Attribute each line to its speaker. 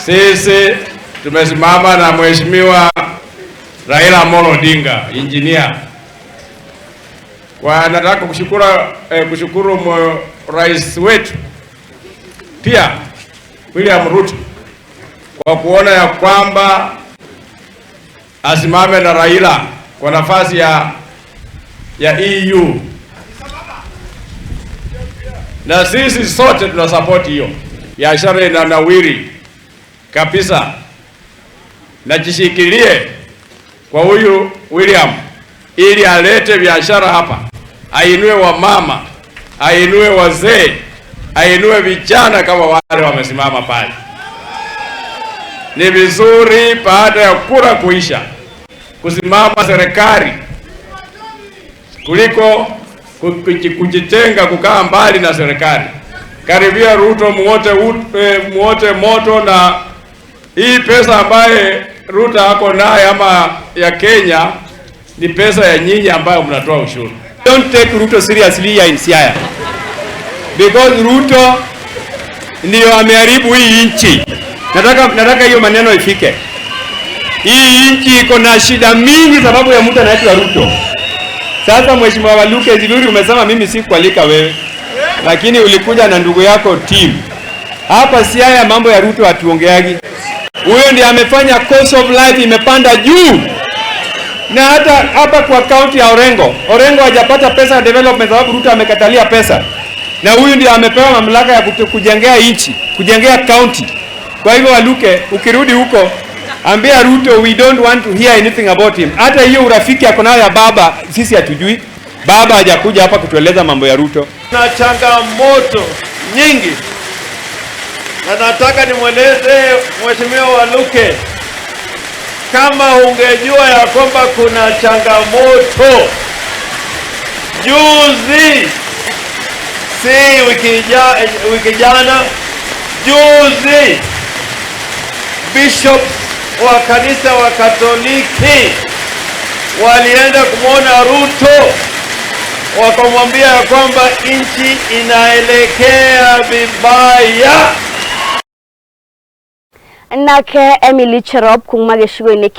Speaker 1: Sisi tumesimama na Mheshimiwa Raila Amolo Odinga, engineer. Kwa nataka kushukuru rais wetu pia William Ruto kwa kuona ya kwamba asimame na Raila kwa nafasi ya EU, na sisi sote tuna support hiyo. Biashara inanawiri kabisa, na jishikilie kwa huyu William ili alete biashara hapa, ainue wamama, ainue wazee, ainue vijana kama wale wamesimama pale. Ni vizuri baada ya kura kuisha kusimama serikali kuliko kujitenga, kukaa mbali na serikali. Karibia Ruto, muote moto na hii pesa ambaye Ruto ako naye ama ya Kenya ni pesa ya nyinyi ambayo mnatoa ushuru.
Speaker 2: Don't take Ruto seriously here in Siaya, because Ruto ndiyo ameharibu hii nchi. Nataka hiyo maneno ifike. Hii nchi iko na shida mingi sababu ya mtu anaitwa Ruto. Sasa Mheshimiwa Waluke, vizuri umesema mimi sikualika wewe, lakini ulikuja na ndugu yako team. Hapa Siaya mambo ya Ruto hatuongeagi. Huyo ndiye amefanya cost of life imepanda juu. Na hata hapa kwa county ya Orengo, Orengo hajapata pesa ya development sababu Ruto amekatalia pesa. Na huyu ndiye amepewa mamlaka ya kujengea nchi, kujengea county. Kwa hivyo Waluke, ukirudi huko ambia Ruto we don't want to hear anything about him. Hata hiyo urafiki ako nayo ya baba sisi hatujui. Baba hajakuja hapa kutueleza mambo ya Ruto.
Speaker 3: Na changamoto nyingi, na nataka nimweleze Mheshimiwa Waluke, kama ungejua ya kwamba kuna changamoto juzi, si wiki jana, juzi bishops wa kanisa wa Katoliki walienda kumwona Ruto, wakamwambia ya kwamba nchi inaelekea vibaya.
Speaker 4: Nake Emily Cherop kuma gĩcigo-inĩ kĩa